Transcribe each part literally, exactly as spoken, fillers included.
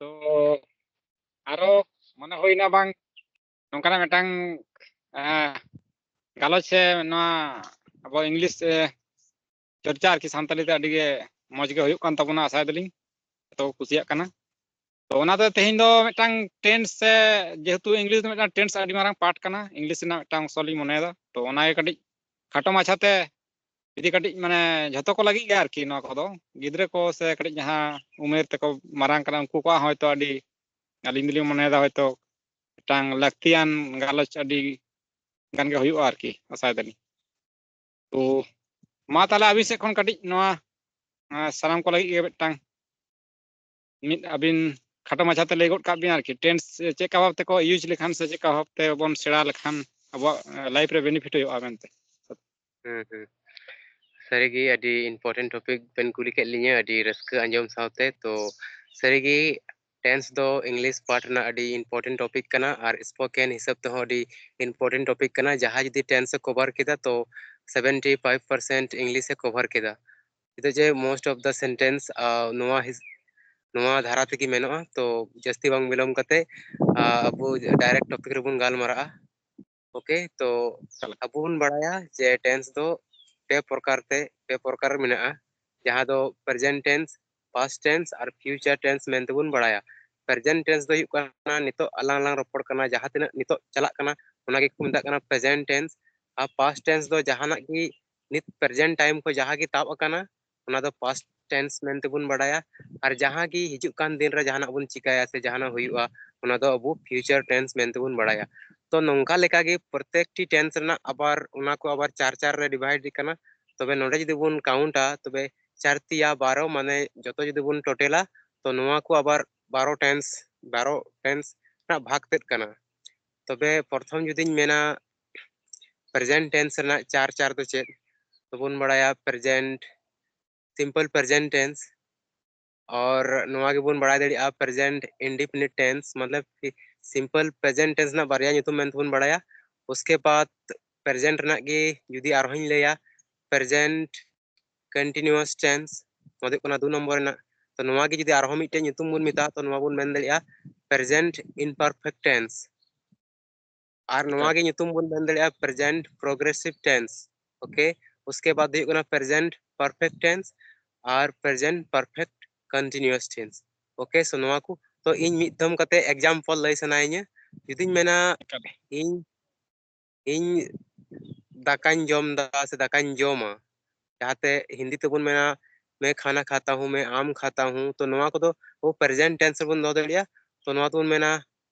ᱛᱚ ᱟᱨᱚ ᱢᱚᱱᱮ ᱦᱩᱭᱱᱟ ᱵᱟᱝ ᱱᱚᱝᱠᱟᱱᱟᱜ ᱢᱤᱫᱴᱟᱝ ᱜᱟᱞᱚᱪ ᱥᱮ ᱱᱚᱣᱟ ᱟᱵᱚ ᱤᱝᱞᱤᱥ ᱪᱚᱨᱪᱟ ᱟᱨᱠᱤ ᱥᱟᱱᱛᱟᱲᱤ ᱛᱮ ᱟᱹᱰᱤ ᱜᱮ ᱢᱚᱡᱽ ᱜᱮ ᱦᱩᱭᱩᱜ ᱠᱟᱱ ᱛᱟᱵᱚᱱᱟ, ᱟᱥᱟᱭ ᱫᱟᱞᱤᱧ ᱡᱚᱛᱚ ᱠᱚ ᱠᱩᱥᱤᱭᱟᱜ ᱠᱟᱱᱟ᱾ ᱛᱚ ᱚᱱᱟᱛᱮ ᱛᱮᱦᱮᱧ ᱫᱚ ᱢᱤᱫᱴᱟᱝ ᱴᱮᱱᱥ ᱥᱮ ᱡᱮᱦᱮᱛᱩ ᱤᱝᱞᱤᱥ ᱫᱚ ᱢᱤᱫᱴᱟᱝ ᱴᱮᱱᱥ ᱟᱹᱰᱤ ᱢᱟᱨᱟᱝ ᱯᱟᱨᱴ ᱠᱟᱱᱟ, ᱤᱝᱞᱤᱥ ᱨᱮᱱᱟᱜ ᱢᱤᱫᱴᱟᱝ ᱚᱝᱥᱚ ᱞᱤᱧ ᱢᱚᱱᱮᱭᱮᱫᱟ᱾ ᱛᱚ ᱚᱱᱟᱜᱮ ᱠᱟᱹᱴᱤᱡ ᱠᱷᱟᱴᱚ ᱢᱟᱪᱷᱟᱛᱮ ᱡᱩᱫᱤ ᱠᱟᱹᱴᱤᱡ ᱢᱟᱱᱮ ᱡᱷᱚᱛᱚ ᱠᱚ ᱞᱟᱹᱜᱤᱫ ᱜᱮ ᱟᱨᱠᱤ ᱱᱚᱣᱟ ᱠᱚᱫᱚ, ᱜᱤᱫᱽᱨᱟᱹ ᱠᱚ ᱥᱮ ᱠᱟᱹᱴᱤᱡ ᱡᱟᱦᱟᱸ ᱩᱢᱮᱨ ᱛᱮᱠᱚ ᱢᱟᱨᱟᱝ ᱠᱟᱱᱟ ᱩᱱᱠᱩ ᱠᱚᱣᱟᱜ ᱦᱚᱭᱛᱳ ᱟᱹᱰᱤ, ᱟᱹᱞᱤᱧ ᱫᱚᱞᱤᱧ ᱢᱚᱱᱮᱭᱮᱫᱟ ᱦᱚᱭᱛᱳ ᱢᱤᱫᱴᱟᱝ ᱞᱟᱹᱠᱛᱤᱭᱟᱱ ᱜᱟᱞᱚᱪ ᱟᱹᱰᱤ ᱜᱟᱱ ᱜᱮ ᱦᱩᱭᱩᱜᱼᱟ ᱟᱨᱠᱤ, ᱟᱥᱟᱭ ᱫᱟᱞᱤᱧ᱾ ᱛᱚ ᱢᱟ ᱛᱟᱦᱚᱞᱮ ᱟᱹᱵᱤᱱ ᱥᱮᱫ ᱠᱷᱚᱱ ᱠᱟᱹᱴᱤᱡ ᱱᱚᱣᱟ ᱥᱟᱱᱟᱢ ᱠᱚ ᱞᱟᱹᱜᱤᱫ ᱜᱮ ᱢᱤᱫᱴᱟᱝ ᱢᱤᱫ ᱟᱹᱵᱤᱱ ᱠᱷᱟᱴᱚ ᱢᱟᱪᱷᱟᱛᱮ ᱞᱟᱹᱭ ᱜᱚᱫ ᱠᱟᱜ ᱵᱤᱱ ᱟᱨᱠᱤ, ᱴᱮᱱᱥ ᱪᱮᱫ ᱞᱮᱠᱟ ᱵᱷᱟᱵ ᱛᱮᱠᱚ ᱤᱭᱩᱡᱽ ᱞᱮᱠᱷᱟᱱ ᱥᱮ ᱪᱮᱫ ᱞᱮᱠᱟ ᱵᱷᱟᱵ ᱛᱮᱵᱚᱱ ᱥᱮᱬᱟ ᱞᱮᱠᱷᱟᱱ ᱟᱵᱚᱣᱟᱜ ᱞᱟᱭᱤᱯᱷ ᱨᱮ ᱵᱮᱱᱤᱯᱷᱤᱴ ᱦᱩᱭᱩᱜᱼᱟ ᱢᱮᱱᱛᱮ᱾ ᱦᱩᱸ ᱦᱩᱸ᱾ ᱥᱟᱹᱨᱤᱜᱮ ᱟᱹᱰᱤ ᱤᱢᱯᱚᱨᱴᱮᱱᱴ ᱴᱚᱯᱤᱠ ᱵᱮᱱ ᱠᱩᱞᱤ ᱠᱮᱫ ᱞᱤᱧᱟᱹ, ᱟᱹᱰᱤ ᱨᱟᱹᱥᱠᱟᱹ ᱟᱸᱡᱚᱢ ᱥᱟᱶᱛᱮ᱾ ᱛᱚ ᱥᱟᱹᱨᱤᱜᱮ ᱴᱮᱱᱥ ᱫᱚ ᱤᱝᱞᱤᱥ ᱯᱟᱨᱴ ᱨᱮᱱᱟᱜ ᱟᱹᱰᱤ ᱤᱢᱯᱚᱨᱴᱮᱱᱴ ᱴᱚᱯᱤᱠ ᱠᱟᱱᱟ ᱟᱨ ᱥᱯᱳᱠᱮᱱ ᱦᱤᱥᱟᱹᱵ ᱛᱮᱦᱚᱸ ᱟᱹᱰᱤ ᱤᱢᱯᱚᱨᱴᱮᱱᱴ ᱴᱚᱯᱤᱠ ᱠᱟᱱᱟ᱾ ᱡᱟᱦᱟᱸᱭ ᱡᱩᱫᱤ ᱴᱮᱱᱥ ᱮ ᱠᱚᱵᱷᱟᱨ ᱠᱮᱫᱟ ᱛᱚ ᱥᱮᱵᱷᱮᱱᱴᱤ ᱯᱷᱟᱭᱤᱵᱷ ᱯᱟᱨᱥᱮᱱᱴ ᱤᱝᱞᱤᱥ ᱮ ᱠᱚᱵᱷᱟᱨ ᱠᱮᱫᱟ᱾ ᱪᱮᱫᱟᱜ ᱡᱮ most of the sentence ᱱᱚᱣᱟ ᱱᱚᱣᱟ ᱫᱷᱟᱨᱟ ᱛᱮᱜᱮ ᱢᱮᱱᱚᱜᱼᱟ᱾ ᱛᱚ ᱡᱟᱹᱥᱛᱤ ᱵᱟᱝ ᱵᱤᱞᱚᱢ ᱠᱟᱛᱮ ᱟᱵᱚ ᱰᱟᱭᱨᱮᱠᱴ ᱴᱚᱯᱤᱠ ᱨᱮᱵᱚᱱ ᱜᱟᱞᱢᱟᱨᱟᱜᱼᱟ᱾ ᱳᱠᱮ, ᱛᱚ ᱟᱵᱚ ᱵᱚᱱ ᱵᱟᱲᱟᱭᱟ ᱡᱮ ᱴᱮᱱᱥ ᱫᱚ ᱯᱮ ᱯᱨᱚᱠᱟᱨ ᱛᱮ ᱯᱮ ᱯᱨᱚᱠᱟᱨ ᱢᱮᱱᱟᱜᱼᱟ, ᱡᱟᱦᱟᱸ ᱫᱚ ᱯᱨᱮᱡᱮᱱᱴ ᱴᱮᱱᱥ, ᱯᱟᱥᱴ ᱴᱮᱱᱥ ᱟᱨ ᱯᱷᱤᱭᱩᱪᱟᱨ ᱴᱮᱱᱥ ᱢᱮᱱᱛᱮ ᱵᱚᱱ ᱵᱟᱲᱟᱭᱟ᱾ ᱯᱨᱮᱡᱮᱱᱴ ᱴᱮᱱᱥ ᱫᱚ ᱦᱩᱭᱩᱜ ᱠᱟᱱᱟ ᱱᱤᱛᱚᱜ ᱟᱞᱟᱝ ᱞᱟᱝ ᱨᱚᱯᱚᱲ ᱠᱟᱱᱟ, ᱡᱟᱦᱟᱸ ᱛᱤᱱᱟᱹᱜ ᱱᱤᱛᱚᱜ ᱪᱟᱞᱟᱜ ᱠᱟᱱᱟ ᱚᱱᱟ ᱜᱮᱠᱚ ᱢᱮᱛᱟᱜ ᱠᱟᱱᱟ ᱯᱨᱮᱡᱮᱱᱴ ᱴᱮᱱᱥ᱾ ᱟᱨ ᱯᱟᱥᱴ ᱴᱮᱱᱥ ᱫᱚ ᱡᱟᱦᱟᱱᱟᱜ ᱜᱮ ᱱᱤᱛ ᱯᱨᱮᱡᱮᱱᱴ ᱴᱟᱭᱤᱢ ᱠᱚ ᱡᱟᱦᱟᱸ ᱜᱮ ᱛᱟᱵ ᱟᱠᱟᱱᱟ ᱚᱱᱟ ᱫᱚ ᱯᱟᱥᱴ ᱴᱮᱱᱥ ᱢᱮᱱᱛᱮ ᱵᱚᱱ ᱵᱟᱲᱟᱭᱟ᱾ ᱟᱨ ᱡᱟᱦᱟᱸ ᱜᱮ ᱦᱤᱡᱩᱜ ᱠᱟᱱ ᱫᱤᱱ ᱨᱮ ᱡᱟᱦᱟᱱᱟᱜ ᱵᱚᱱ ᱪᱤᱠᱟᱹᱭᱟ ᱥᱮ ᱡᱟᱦᱟᱱᱟᱜ ᱦᱩᱭᱩᱜᱼᱟ ᱚᱱᱟ ᱫᱚ ᱟᱵᱚ ᱯᱷᱤᱭᱩᱪᱟᱨ ᱴᱮᱱᱥ ᱢᱮᱱᱛᱮ ᱵᱚᱱ ᱵᱟᱲᱟᱭᱟ᱾ ᱛᱚ ᱱᱚᱝᱠᱟ ᱞᱮᱠᱟᱜᱮ ᱯᱨᱚᱛᱮᱠᱴᱤ ᱴᱮᱱᱥ ᱨᱮᱱᱟᱜ ᱟᱵᱟᱨ ᱚᱱᱟ ᱠᱚ ᱟᱵᱟᱨ ᱪᱟᱨ ᱪᱟᱨ ᱨᱮ ᱰᱤᱵᱷᱟᱭᱤᱰ ᱠᱟᱱᱟ᱾ ᱛᱚᱵᱮ ᱱᱚᱰᱮ ᱡᱩᱫᱤ ᱵᱚᱱ ᱠᱟᱣᱩᱱᱴᱟ ᱛᱚᱵᱮ ᱪᱟᱨ ᱛᱤᱭᱟ ᱵᱟᱨᱚ, ᱢᱟᱱᱮ ᱡᱚᱛᱚ ᱡᱩᱫᱤ ᱵᱚᱱ ᱴᱳᱴᱮᱞᱟ ᱛᱚ ᱱᱚᱣᱟ ᱠᱚ ᱟᱵᱟᱨ ᱵᱟᱨᱚ ᱴᱮᱱᱥ, ᱵᱟᱨᱚ ᱴᱮᱱᱥ ᱨᱮᱱᱟᱜ ᱵᱷᱟᱜᱽ ᱛᱮᱫ ᱠᱟᱱᱟ᱾ ᱛᱚᱵᱮ ᱯᱨᱚᱛᱷᱚᱢ ᱡᱩᱫᱤᱧ ᱢᱮᱱᱟ ᱯᱨᱮᱡᱮᱱᱴ ᱴᱮᱱᱥ ᱨᱮᱱᱟᱜ ᱪᱟᱨ ᱪᱟᱨ ᱫᱚ ᱪᱮᱫ? ᱛᱚᱵᱚᱱ ᱵᱟᱲᱟᱭᱟ ᱯᱨᱮᱡᱮᱱᱴ ᱥᱤᱢᱯᱚᱞ ᱯᱨᱮᱡᱮᱱᱴ ᱴᱮᱱᱥ, ᱟᱨ ᱱᱚᱣᱟ ᱜᱮᱵᱚᱱ ᱵᱟᱲᱟᱭ ᱫᱟᱲᱮᱭᱟᱜᱼᱟ ᱯᱨᱮᱡᱮᱱᱴ ᱤᱱᱰᱤᱯᱷᱤᱱᱤᱴ ᱴᱮᱱᱥ, ᱢᱚᱛᱞᱚᱵ ᱥᱤᱢᱯᱚᱞ ᱯᱨᱮᱡᱮᱱᱴ ᱴᱮᱱᱥ ᱨᱮᱱᱟᱜ ᱵᱟᱨᱭᱟ ᱧᱩᱛᱩᱢ ᱢᱮᱱᱛᱮᱵᱚᱱ ᱵᱟᱲᱟᱭᱟ᱾ ᱩᱥᱠᱮ ᱵᱟᱫ ᱯᱨᱮᱡᱮᱱᱴ ᱨᱮᱱᱟᱜ ᱜᱮ ᱡᱩᱫᱤ ᱟᱨᱦᱚᱸᱧ ᱞᱟᱹᱭᱟ ᱯᱨᱮᱡᱮᱱᱴ ᱠᱚᱱᱴᱤᱱᱤᱭᱩᱣᱟᱥ ᱴᱮᱱᱥ, ᱱᱚᱣᱟ ᱫᱚ ᱦᱩᱭᱩᱜ ᱠᱟᱱᱟ ᱫᱩ ᱱᱚᱢᱵᱚᱨ ᱨᱮᱱᱟᱜ᱾ ᱛᱚ ᱱᱚᱣᱟ ᱜᱮ ᱡᱩᱫᱤ ᱟᱨᱦᱚᱸ ᱢᱤᱫᱴᱮᱱ ᱧᱩᱛᱩᱢ ᱵᱚᱱ ᱢᱮᱛᱟᱜᱼᱟ, ᱛᱚ ᱱᱚᱣᱟ ᱵᱚᱱ ᱢᱮᱱ ᱫᱟᱲᱮᱭᱟᱜᱼᱟ present imperfect tense᱾ ᱟᱨ ᱱᱚᱣᱟ ᱜᱮ ᱧᱩᱛᱩᱢ ᱵᱚᱱ ᱢᱮᱱ ᱫᱟᱲᱮᱭᱟᱜᱼᱟ present progressive tense᱾ Okay, ᱩᱥᱠᱮ ᱵᱟᱫ ᱦᱩᱭᱩᱜ ᱠᱟᱱᱟ present perfect tense ᱟᱨ present perfect continuous tense᱾ Okay, so ᱱᱚᱣᱟ ᱠᱚ ᱛᱚ ᱤᱧ ᱢᱤᱫ ᱫᱷᱚᱢ ᱠᱟᱛᱮ example ᱞᱟᱹᱭ ᱥᱟᱱᱟᱭᱤᱧᱟᱹ᱾ ᱡᱩᱫᱤᱧ ᱢᱮᱱᱟ ᱤᱧ ᱤᱧ ᱫᱟᱠᱟᱧ ᱡᱚᱢ ᱫᱟ ᱥᱮ ᱫᱟᱠᱟᱧ ᱡᱚᱢᱟ, ᱡᱟᱦᱟᱸᱛᱮ ᱦᱤᱱᱫᱤ ᱛᱮᱵᱚᱱ ᱢᱮᱱᱟ ᱢᱮ ᱠᱷᱟᱱᱟ ᱠᱷᱟᱛᱟ ᱦᱩᱸ, ᱢᱮ ᱟᱢ ᱠᱷᱟᱛᱟ ᱦᱩᱸ, ᱛᱚ ᱱᱚᱣᱟ ᱠᱚᱫᱚ ᱟᱵᱚ present tense ᱨᱮᱵᱚᱱ ᱫᱚᱦᱚ ᱫᱟᱲᱮᱭᱟᱜᱼᱟ᱾ ᱛᱚ ᱱᱚᱣᱟ ᱫᱚᱵᱚᱱ ᱢᱮᱱᱟ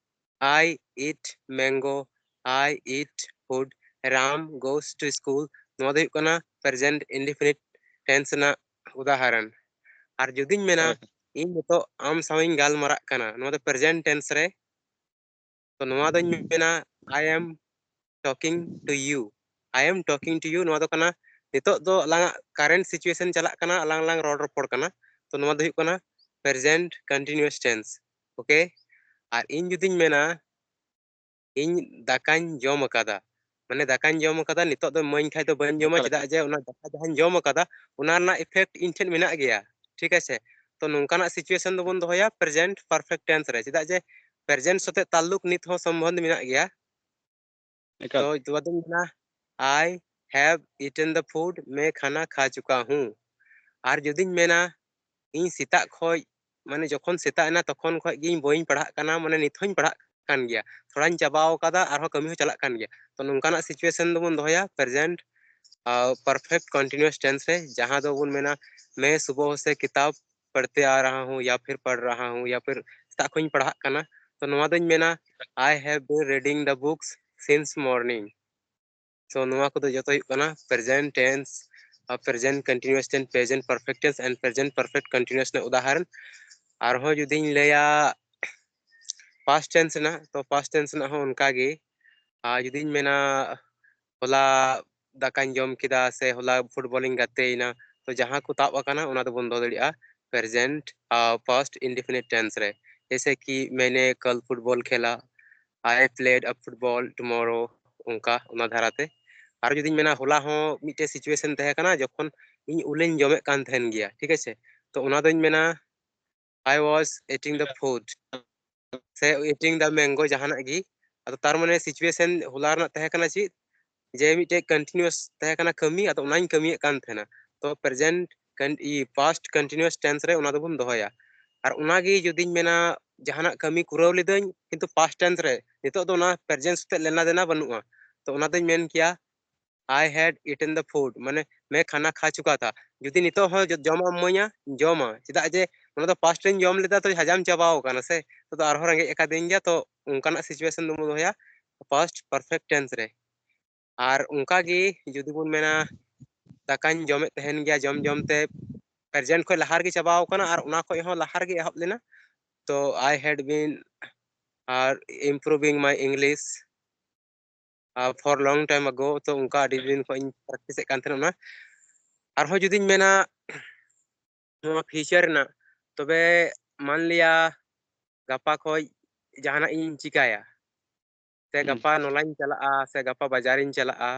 I eat mango, I eat food, Ram goes to school᱾ ᱱᱚᱣᱟ ᱫᱚ ᱦᱩᱭᱩᱜ ᱠᱟᱱᱟ present indefinite tense ᱨᱮᱱᱟᱜ ᱩᱫᱟᱦᱚᱨᱚᱱ᱾ ᱟᱨ ᱡᱩᱫᱤᱧ ᱢᱮᱱᱟ ᱤᱧ ᱱᱤᱛᱚᱜ ᱟᱢ ᱥᱟᱶ ᱤᱧ ᱜᱟᱞᱢᱟᱨᱟᱜ ᱠᱟᱱᱟ, ᱱᱚᱣᱟ ᱫᱚ present tense ᱨᱮ᱾ ᱛᱚ ᱱᱚᱣᱟ ᱫᱚᱧ ᱢᱮᱱᱟ I am talking to you, I am talking to you᱾ ᱱᱚᱣᱟ ᱫᱚ ᱠᱟᱱᱟ ᱱᱤᱛᱚᱜ ᱫᱚ ᱟᱞᱟᱝᱟᱜ current situation ᱪᱟᱞᱟᱜ ᱠᱟᱱᱟ, ᱟᱞᱟᱝ ᱞᱟᱝ ᱨᱚᱲ ᱨᱚᱯᱚᱲ ᱠᱟᱱᱟ᱾ ᱛᱚ ᱱᱚᱣᱟ ᱫᱚ ᱦᱩᱭᱩᱜ ᱠᱟᱱᱟ present continuous tense᱾ Okay, ᱟᱨ ᱤᱧ ᱡᱩᱫᱤᱧ ᱢᱮᱱᱟ ᱤᱧ ᱫᱟᱠᱟᱧ ᱡᱚᱢ ᱟᱠᱟᱫᱟ, ᱢᱟᱱᱮ ᱫᱟᱠᱟᱧ ᱡᱚᱢ ᱟᱠᱟᱫᱟ, ᱱᱤᱛᱚᱜ ᱫᱚ ᱤᱢᱟᱹᱧ ᱠᱷᱟᱡ ᱫᱚ ᱵᱟᱹᱧ ᱡᱚᱢᱟ, ᱪᱮᱫᱟᱜ ᱡᱮ ᱚᱱᱟ ᱫᱟᱠᱟ ᱡᱟᱦᱟᱸᱧ ᱡᱚᱢ ᱟᱠᱟᱫᱟ ᱚᱱᱟ ᱨᱮᱱᱟᱜ effect ᱤᱧ ᱴᱷᱮᱱ ᱢᱮᱱᱟᱜ ᱜᱮᱭᱟ, ᱴᱷᱤᱠ ᱟᱪᱷᱮ? ᱛᱚ ᱱᱚᱝᱠᱟᱱᱟᱜ situation ᱫᱚᱵᱚᱱ ᱫᱚᱦᱚᱭᱟ present perfect tense ᱨᱮ, ᱪᱮᱫᱟᱜ ᱡᱮ present ᱥᱟᱛᱮ ᱛᱟᱞᱞᱩᱠ ᱱᱤᱛ ᱦᱚᱸ ᱥᱚᱢᱵᱚᱱᱫᱷ ᱢᱮᱱᱟᱜ ᱜᱮᱭᱟ᱾ ᱮᱠᱟᱞ᱾ ᱛᱚ ᱱᱚᱣᱟ ᱫᱚᱧ ᱢᱮᱱᱟ I have eaten the food, ᱢᱮ ᱠᱷᱟᱱᱟ ᱠᱷᱟ ᱪᱩᱠᱟ ᱦᱩᱸ᱾ ᱟᱨ ᱡᱩᱫᱤᱧ ᱢᱮᱱᱟ ᱤᱧ ᱥᱮᱛᱟᱜ ᱠᱷᱚᱡ, ᱢᱟᱱᱮ ᱡᱚᱠᱷᱚᱱ ᱥᱮᱛᱟᱜ ᱮᱱᱟ ᱛᱚᱠᱷᱚᱱ ᱠᱷᱚᱡ ᱜᱮ ᱤᱧ ᱵᱳᱭᱤᱧ ᱯᱟᱲᱦᱟᱜ ᱠᱟᱱᱟ, ᱢᱟᱱᱮ ᱱᱤᱛ ᱦᱚᱸᱧ ᱯᱟᱲᱦᱟᱜ ᱠᱟᱱ ᱜᱮᱭᱟ, ᱛᱷᱚᱲᱟᱧ ᱪᱟᱵᱟᱣ ᱠᱟᱫᱟ ᱟᱨᱦᱚᱸ ᱠᱟᱹᱢᱤ ᱦᱚᱸ ᱪᱟᱞᱟᱜ ᱠᱟᱱ ᱜᱮᱭᱟ᱾ ᱛᱚ ᱱᱚᱝᱠᱟᱱᱟᱜ situation ᱫᱚᱵᱚᱱ ᱫᱚᱦᱚᱭᱟ present perfect continuous tense ᱨᱮ, ᱡᱟᱦᱟᱸ ᱫᱚᱵᱚᱱ ᱢᱮᱱᱟ ᱢᱮ ᱥᱩᱵᱚᱦ ᱥᱮ ᱠᱤᱛᱟᱵ ᱯᱚᱲᱷᱛᱮ ᱟ ᱨᱟᱦᱟ ᱦᱩᱸ ᱭᱟ ᱯᱷᱤᱨ ᱯᱚᱲᱷ ᱨᱟᱦᱟ ᱦᱩᱸ ᱭᱟ ᱯᱷᱤᱨ ᱥᱮᱛᱟᱜ ᱠᱷᱚᱱᱤᱧ ᱯᱟᱲᱦᱟᱜ ᱠᱟᱱᱟ᱾ ᱛᱚ ᱱᱚᱣᱟ ᱫᱚᱧ ᱢᱮᱱᱟ I have been reading the books since morning᱾ So ᱱᱚᱣᱟ ᱠᱚᱫᱚ ᱡᱚᱛᱚ ᱦᱩᱭᱩᱜ ᱠᱟᱱᱟ present tense, present continuous tense, present perfect tense and present perfect continuous ᱨᱮᱱᱟᱜ ᱩᱫᱟᱦᱚᱨᱚᱱ᱾ ᱟᱨᱦᱚᱸ ᱡᱩᱫᱤᱧ ᱞᱟᱹᱭᱟ past tense ᱨᱮᱱᱟᱜ, ᱛᱚ past tense ᱨᱮᱱᱟᱜ ᱦᱚᱸ ᱚᱱᱠᱟ ᱜᱮ᱾ ᱟᱨ ᱡᱩᱫᱤᱧ ᱢᱮᱱᱟ ᱦᱚᱞᱟ ᱫᱟᱠᱟᱧ ᱡᱚᱢ ᱠᱮᱫᱟ ᱥᱮ ᱦᱚᱞᱟ ᱯᱷᱩᱴᱵᱚᱞᱤᱧ ᱜᱟᱛᱮᱭᱮᱱᱟ, ᱛᱚ ᱡᱟᱦᱟᱸ ᱠᱚ ᱛᱟᱵ ᱟᱠᱟᱱᱟ ᱚᱱᱟ ᱫᱚᱵᱚᱱ ᱫᱚᱦᱚ ᱫᱟᱲᱮᱭᱟᱜᱼᱟ present past indefinite tense ᱨᱮ, ᱡᱮᱭᱥᱮ ᱠᱤ ᱢᱮᱱᱮ ᱠᱟᱞ ᱯᱷᱩᱴᱵᱚᱞ ᱠᱷᱮᱞᱟ, I played a football tomorrow, ᱚᱱᱠᱟ ᱚᱱᱟ ᱫᱷᱟᱨᱟᱛᱮ᱾ ᱟᱨ ᱡᱩᱫᱤᱧ ᱢᱮᱱᱟ ᱦᱚᱞᱟ ᱦᱚᱸ ᱢᱤᱫᱴᱮᱡ situation ᱛᱟᱦᱮᱸ ᱠᱟᱱᱟ ᱡᱚᱠᱷᱚᱱ ᱤᱧ ᱩᱞᱤᱧ ᱡᱚᱢᱮᱫ ᱠᱟᱱ ᱛᱟᱦᱮᱱ ᱜᱮᱭᱟ, ᱴᱷᱤᱠ ᱟᱪᱷᱮ? ᱛᱚ ᱚᱱᱟ ᱫᱚᱧ ᱢᱮᱱᱟ I was eating the food, ᱥᱮ eating the mango, ᱡᱟᱦᱟᱱᱟᱜ ᱜᱮ᱾ ᱟᱫᱚ ᱛᱟᱨ ᱢᱟᱱᱮ situation ᱦᱚᱞᱟ ᱨᱮᱱᱟᱜ ᱛᱟᱦᱮᱸ ᱠᱟᱱᱟ ᱪᱮᱫ, ᱡᱮ ᱢᱤᱫᱴᱮᱡ continuous ᱛᱟᱦᱮᱸ ᱠᱟᱱᱟ ᱠᱟᱹᱢᱤ, ᱟᱫᱚ ᱚᱱᱟᱧ ᱠᱟᱹᱢᱤᱭᱮᱫ ᱠᱟᱱ ᱛᱟᱦᱮᱱᱟ᱾ ᱛᱚ present con- E past continuous tense ᱨᱮ ᱚᱱᱟ ᱫᱚᱵᱚᱱ ᱫᱚᱦᱚᱭᱟ᱾ ᱟᱨ ᱚᱱᱟᱜᱮ ᱡᱩᱫᱤᱧ ᱢᱮᱱᱟ ᱡᱟᱦᱟᱱᱟᱜ ᱠᱟᱹᱢᱤ ᱠᱩᱨᱟᱹᱣ ᱞᱤᱫᱟᱹᱧ, ᱠᱤᱱᱛᱩ past tense ᱨᱮ, ᱱᱤᱛᱚᱜ ᱫᱚ ᱚᱱᱟ present ᱥᱟᱛᱮᱜ ᱞᱮᱱᱟ ᱫᱮᱱᱟ ᱵᱟᱹᱱᱩᱜᱼᱟ᱾ ᱛᱚ ᱚᱱᱟ ᱫᱚᱧ ᱢᱮᱱ ᱠᱮᱭᱟ, I had eaten the food, ᱢᱟᱱᱮ मैं खाना खा चुका था। ᱡᱩᱫᱤ ᱱᱤᱛᱚᱜ ᱦᱚᱸ ᱡᱚ- ᱡᱚᱢᱟᱜ ᱮᱢ ᱤᱢᱟᱹᱧᱟ, ᱡᱚᱢᱟ, ᱪᱮᱫᱟᱜ ᱡᱮ ᱚᱱᱟ ᱫᱚ past ᱨᱮᱧ ᱡᱚᱢ ᱞᱮᱫᱟ, ᱛᱚ ᱦᱟᱡᱟᱢ ᱪᱟᱵᱟᱣ ᱟᱠᱟᱱᱟ ᱥᱮ, ᱛᱚ ᱟᱨᱦᱚᱸ ᱨᱮᱸᱜᱮᱡ ᱟᱠᱟᱫᱤᱧ ᱜᱮᱭᱟ᱾ ᱛᱚ ᱚᱱᱠᱟᱱᱟᱜ situation ᱫᱚᱵᱚᱱ ᱫᱚᱦᱚᱭᱟ past perfect tense ᱨᱮ᱾ ᱟᱨ ᱚᱱᱠᱟ ᱜᱮ ᱡᱩᱫᱤ ᱵᱚᱱ ᱢᱮᱱᱟ ᱫᱟᱠᱟᱧ ᱡᱚᱢᱮᱫ ᱛᱟᱦᱮᱱ ᱜᱮᱭᱟ, ᱡᱚᱢ ᱡᱚᱢ ᱛᱮ present ᱠᱷᱚᱱ ᱞᱟᱦᱟ ᱨᱮᱜᱮ ᱪᱟᱵᱟᱣ ᱟᱠᱟᱱᱟ ᱟᱨ ᱚᱱᱟ ᱠᱷᱚᱱ ᱦᱚᱸ ᱞᱟᱦᱟ ᱨᱮᱜᱮ ᱮᱦᱚᱵ ᱞᱮᱱᱟ, ᱛᱚ I had been R improving my English R for long time ago, ᱛᱚ ᱚᱱᱠᱟ ᱟᱹᱰᱤ ᱫᱤᱱ ᱠᱷᱚᱱ ᱤᱧ practice ᱮᱫ ᱠᱟᱱ ᱛᱟᱦᱮᱱᱟ ᱚᱱᱟ᱾ ᱟᱨᱦᱚᱸ ᱡᱩᱫᱤᱧ ᱢᱮᱱᱟ ᱱᱚᱣᱟ future ᱨᱮᱱᱟᱜ, ᱛᱚᱵᱮ ᱢᱟᱱᱞᱤᱭᱟ ᱜᱟᱯᱟ ᱠᱷᱚᱱ ᱡᱟᱦᱟᱱᱟᱜ ᱤᱧ ᱪᱤᱠᱟᱹᱭᱟ, ᱥᱮ ᱦᱩᱸ᱾ ᱜᱟᱯᱟ ᱱᱚᱞᱟᱧ ᱪᱟᱞᱟᱜᱼᱟ, ᱥᱮ ᱜᱟᱯᱟ ᱵᱟᱡᱟᱨᱤᱧ ᱪᱟᱞᱟᱜᱼᱟ,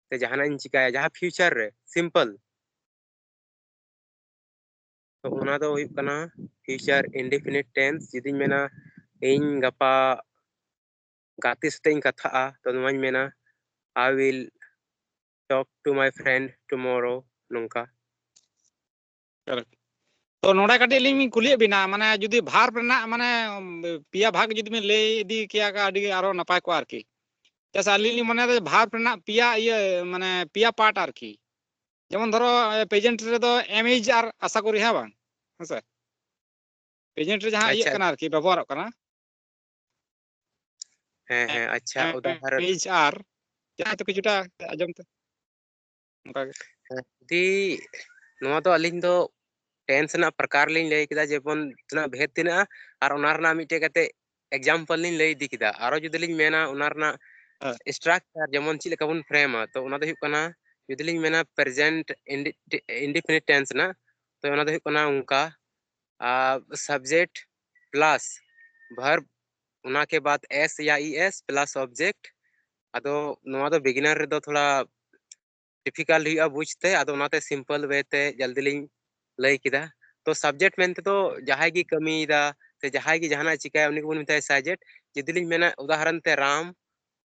ᱥᱮ ᱡᱟᱦᱟᱱᱟᱜ ᱤᱧ ᱪᱤᱠᱟᱹᱭᱟ, ᱡᱟᱦᱟᱸ future ᱨᱮ simple, ᱛᱚ ᱚᱱᱟ ᱫᱚ ᱦᱩᱭᱩᱜ ᱠᱟᱱᱟ future indefinite tense᱾ ᱡᱩᱫᱤᱧ ᱢᱮᱱᱟ ᱤᱧ ᱜᱟᱯᱟ ᱜᱟᱛᱮ ᱥᱟᱛᱮᱜ ᱤᱧ ᱠᱟᱛᱷᱟᱜᱼᱟ, ᱛᱚ ᱱᱚᱣᱟᱧ ᱢᱮᱱᱟ I will talk to my friend tomorrow, ᱱᱚᱝᱠᱟ᱾ Correct. ᱛᱚ ᱱᱚᱰᱮ ᱠᱟᱹᱴᱤᱡ ᱞᱤᱧ ᱠᱩᱞᱤᱭᱮᱫ ᱵᱤᱱᱟ, ᱢᱟᱱᱮ ᱡᱩᱫᱤ verb ᱨᱮᱱᱟᱜ ᱢᱟᱱᱮ ᱯᱮᱭᱟ ᱵᱷᱟᱜᱽ ᱡᱩᱫᱤ ᱵᱤᱱ ᱞᱟᱹᱭ ᱤᱫᱤ ᱠᱮᱭᱟ ᱟᱹᱰᱤ ᱟᱨᱚ ᱱᱟᱯᱟᱭ ᱠᱚᱜᱼᱟ ᱟᱨᱠᱤ᱾ ᱪᱮᱫᱟᱜ ᱥᱮ ᱟᱹᱞᱤᱧ ᱞᱤᱧ ᱢᱚᱱᱮᱭᱮᱫᱟ verb ᱨᱮᱱᱟᱜ ᱯᱮᱭᱟ ᱤᱭᱟᱹ, ᱢᱟᱱᱮ ᱯᱮᱭᱟ part ᱟᱨᱠᱤ᱾ ᱡᱮᱢᱚᱱ ᱫᱷᱚᱨᱚ present ᱨᱮᱫᱚ am, is ᱟᱨ ᱟᱥᱟ ᱠᱚᱨᱤ, ᱦᱮᱸ ᱵᱟᱝ? ᱦᱮᱸᱥᱮ? Present ᱨᱮ ᱡᱟᱦᱟᱸ ᱤᱭᱟᱹᱜ ᱟᱪᱪᱷᱟ᱾ ᱠᱟᱱᱟ ᱟᱨᱠᱤ, ᱵᱮᱵᱚᱦᱟᱨᱚᱜ ᱠᱟᱱᱟ᱾ ᱦᱮᱸ, ᱦᱮᱸ, ᱟᱪᱪᱷᱟ, ᱩᱫᱟᱦᱚᱨᱚᱱ᱾ Is ᱟᱨ ᱡᱟᱦᱟᱸ ᱛᱚ ᱠᱤᱪᱷᱩᱴᱟ ᱟᱸᱡᱚᱢ ᱛᱮ ᱚᱱᱠᱟ ᱜᱮ᱾ ᱦᱮᱸ, ᱡᱩᱫᱤ ᱱᱚᱣᱟ ᱫᱚ ᱟᱹᱞᱤᱧ ᱫᱚ tense ᱨᱮᱱᱟᱜ ᱯᱨᱚᱠᱟᱨ ᱞᱤᱧ ᱞᱟᱹᱭ ᱠᱮᱫᱟ, ᱡᱮᱢᱚᱱ ᱛᱤᱱᱟᱹᱜ ᱵᱷᱮᱫ ᱛᱤᱱᱟᱹᱜᱼᱟ, ᱟᱨ ᱚᱱᱟ ᱨᱮᱱᱟᱜ ᱢᱤᱫᱴᱮᱡ ᱠᱟᱛᱮ example ᱞᱤᱧ ᱞᱟᱹᱭ ᱤᱫᱤ ᱠᱮᱫᱟ᱾ ᱟᱨᱚ ᱡᱩᱫᱤ ᱞᱤᱧ ᱢᱮᱱᱟ ᱚᱱᱟ ᱨᱮᱱᱟᱜ ᱦᱮᱸ᱾ Structure, ᱡᱮᱢᱚᱱ ᱪᱮᱫ ᱞᱮᱠᱟ ᱵᱚᱱ ᱯᱷᱨᱮᱢᱟ, ᱛᱚ ᱚᱱᱟ ᱫᱚ ᱦᱩᱭᱩᱜ ᱠᱟᱱᱟ, ᱡᱩᱫᱤ ᱞᱤᱧ ᱢᱮᱱᱟ present indefinite tense ᱨᱮᱱᱟᱜ, ᱛᱚ ᱚᱱᱟ ᱫᱚ ᱦᱩᱭᱩᱜ ᱠᱟᱱᱟ ᱚᱱᱠᱟ, subject plus verb, ᱚᱱᱟ ᱠᱮ ᱵᱟᱫ S ᱭᱟ E S plus object᱾ ᱟᱫᱚ ᱱᱚᱣᱟ ᱫᱚ beginner ᱨᱮᱫᱚ ᱛᱷᱚᱲᱟ difficult ᱦᱩᱭᱩᱜᱼᱟ ᱵᱩᱡᱽ ᱛᱮ, ᱟᱫᱚ ᱚᱱᱟᱛᱮ simple way ᱛᱮ ᱡᱚᱞᱫᱤ ᱞᱤᱧ ᱞᱟᱹᱭ ᱠᱮᱫᱟ᱾ ᱛᱚ subject ᱢᱮᱱᱛᱮ ᱫᱚ ᱡᱟᱦᱟᱸᱭ ᱜᱮ ᱠᱟᱹᱢᱤᱭᱮᱫᱟ ᱥᱮ ᱡᱟᱦᱟᱸᱭ ᱜᱮ ᱡᱟᱦᱟᱱᱟᱜ ᱪᱤᱠᱟᱹᱭᱟ, ᱩᱱᱤ ᱜᱮᱵᱚᱱ ᱢᱮᱛᱟᱭᱟ subject᱾ ᱡᱩᱫᱤ ᱞᱤᱧ ᱢᱮᱱᱟ ᱩᱫᱟᱦᱚᱨᱚᱱ ᱛᱮ ᱨᱟᱢ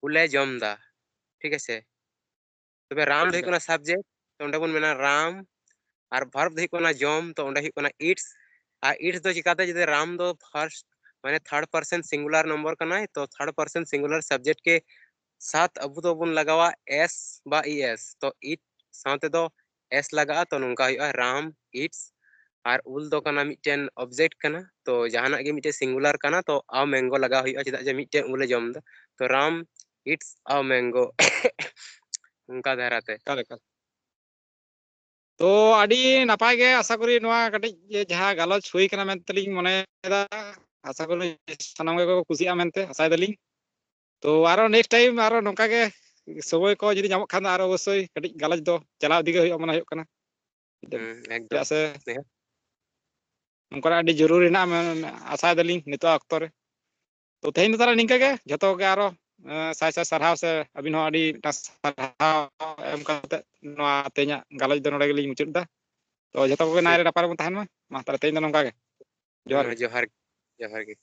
ᱩᱞᱮ ᱡᱚᱢ ᱮᱫᱟ, ᱴᱷᱤᱠ ᱟᱪᱷᱮ? ᱛᱚᱵᱮ ᱨᱟᱢ ᱫᱚ ᱦᱩᱭᱩᱜ ᱠᱟᱱᱟ subject, ᱛᱚ ᱚᱸᱰᱮ ᱵᱚᱱ ᱢᱮᱱᱟ ᱨᱟᱢ, ᱟᱨ verb ᱫᱚ ᱦᱩᱭᱩᱜ ᱠᱟᱱᱟ ᱡᱚᱢ, ᱛᱚ ᱚᱸᱰᱮ ᱦᱩᱭᱩᱜ ᱠᱟᱱᱟ eats᱾ ᱟᱨ eats ᱫᱚ ᱪᱤᱠᱟᱛᱮ, ᱡᱩᱫᱤ ᱨᱟᱢ ᱫᱚ first ᱢᱟᱱᱮ third person singular number ᱠᱟᱱᱟᱭ, ᱛᱚ third person singular subject ᱜᱮ ᱥᱟᱛ ᱟᱵᱚ ᱫᱚᱵᱚᱱ ᱞᱟᱜᱟᱣᱟ s ᱵᱟ es, ᱛᱚ eat ᱥᱟᱶ ᱛᱮᱫᱚ s ᱞᱟᱜᱟᱜᱼᱟ, ᱛᱚ ᱱᱚᱝᱠᱟ ᱦᱩᱭᱩᱜᱼᱟ ᱨᱟᱢ eats᱾ ᱟᱨ ᱩᱞ ᱫᱚ ᱠᱟᱱᱟ ᱢᱤᱫᱴᱮᱱ object ᱠᱟᱱᱟ, ᱛᱚ ᱡᱟᱦᱟᱱᱟᱜ ᱜᱮ ᱢᱤᱫᱴᱮᱱ singular ᱠᱟᱱᱟ, ᱛᱚ a mango ᱞᱟᱜᱟᱣ ᱦᱩᱭᱩᱜᱼᱟ, ᱪᱮᱫᱟᱜ ᱡᱮ ᱢᱤᱫᱴᱮᱱ ᱩᱞᱮ ᱡᱚᱢ ᱮᱫᱟ᱾ ᱛᱚ ᱨᱟᱢ eats a mango᱾ ᱚᱱᱠᱟ ᱫᱷᱟᱨᱟᱛᱮ᱾ ᱮᱠᱟᱞ, ᱮᱠᱟᱞ᱾ ᱛᱚ ᱟᱹᱰᱤ ᱱᱟᱯᱟᱭ ᱜᱮ, ᱟᱥᱟ ᱠᱚᱨᱤ ᱱᱚᱣᱟ ᱠᱟᱹᱴᱤᱡ ᱡᱟᱦᱟᱸ ᱜᱟᱞᱚᱪ ᱦᱩᱭ ᱠᱟᱱᱟ ᱢᱮᱱᱛᱮᱞᱤᱧ ᱢᱚᱱᱮᱭᱮᱫᱟ, ᱟᱥᱟ ᱠᱚᱨᱤ ᱥᱟᱱᱟᱢ ᱜᱮᱠᱚ ᱠᱩᱥᱤᱭᱟᱜᱼᱟ ᱢᱮᱱᱛᱮ ᱟᱥᱟᱭ ᱫᱟᱞᱤᱧ᱾ ᱛᱚ ᱟᱨᱚ next time ᱟᱨᱚ ᱱᱚᱝᱠᱟ ᱜᱮ ᱥᱚᱢᱚᱭ ᱠᱚ ᱡᱩᱫᱤ ᱧᱟᱢᱚᱜ ᱠᱷᱟᱱ ᱫᱚ ᱟᱨᱚ ᱚᱵᱚᱥᱥᱳᱭ ᱠᱟᱹᱴᱤᱡ ᱜᱟᱞᱚᱪ ᱫᱚ ᱪᱟᱞᱟᱣ ᱤᱫᱤ ᱜᱮ ᱦᱩᱭᱩᱜᱼᱟ ᱢᱚᱱᱮ ᱦᱩᱭᱩᱜ ᱠᱟᱱᱟ᱾ ᱦᱩᱸ, ᱮᱠᱫᱚᱢ᱾ ᱪᱮᱫᱟᱜ ᱥᱮ ᱱᱤᱦᱟᱹᱛ᱾ ᱱᱚᱝᱠᱟᱱᱟᱜ ᱟᱹᱰᱤ ᱡᱚᱨᱩᱨᱤ ᱦᱮᱱᱟᱜᱼᱟ ᱢᱮ-, ᱢᱮ-, ᱟᱥᱟᱭ ᱫᱟᱞᱤᱧ ᱱᱤᱛᱚᱜ ᱚᱠᱛᱚ ᱨᱮ᱾ ᱛᱚ ᱛᱮᱦᱮᱧ ᱫᱚ ᱛᱟᱦᱚᱞᱮ ᱱᱤᱝᱠᱟᱹ ᱜᱮ, ᱡᱷᱚᱛᱚ ᱜᱮ ᱟᱨᱚ, ᱮᱸ, ᱥᱟᱭ ᱥᱟᱭ ᱥᱟᱨᱦᱟᱣ ᱥᱮ ᱟᱹᱵᱤᱱ ᱦᱚᱸ ᱟᱹᱰᱤ ᱢᱤᱫᱴᱟᱝ ᱥᱟᱨᱦᱟᱣ ᱮᱢ ᱠᱟᱛᱮ ᱱᱚᱣᱟ ᱛᱮᱦᱮᱧᱟᱜ ᱜᱟᱞᱚᱪ ᱫᱚ ᱱᱚᱰᱮ ᱜᱮᱞᱤᱧ ᱢᱩᱪᱟᱹᱫ ᱮᱫᱟ᱾ ᱛᱚ ᱡᱷᱚᱛᱚ ᱠᱚᱜᱮ ᱱᱟᱭ ᱨᱮ ᱱᱟᱯᱟᱭ ᱨᱮᱵᱚᱱ ᱛᱟᱦᱮᱱ ᱢᱟ᱾ ᱢᱟ ᱛᱟᱦᱚᱞᱮ ᱛᱮᱦᱮᱧ ᱫᱚ ᱱᱚᱝᱠᱟ ᱜᱮ᱾ ᱡᱚᱦᱟᱨ ᱜᱮ᱾ ᱡᱚᱦᱟᱨ, ᱡᱚᱦᱟᱨ ᱜᱮ᱾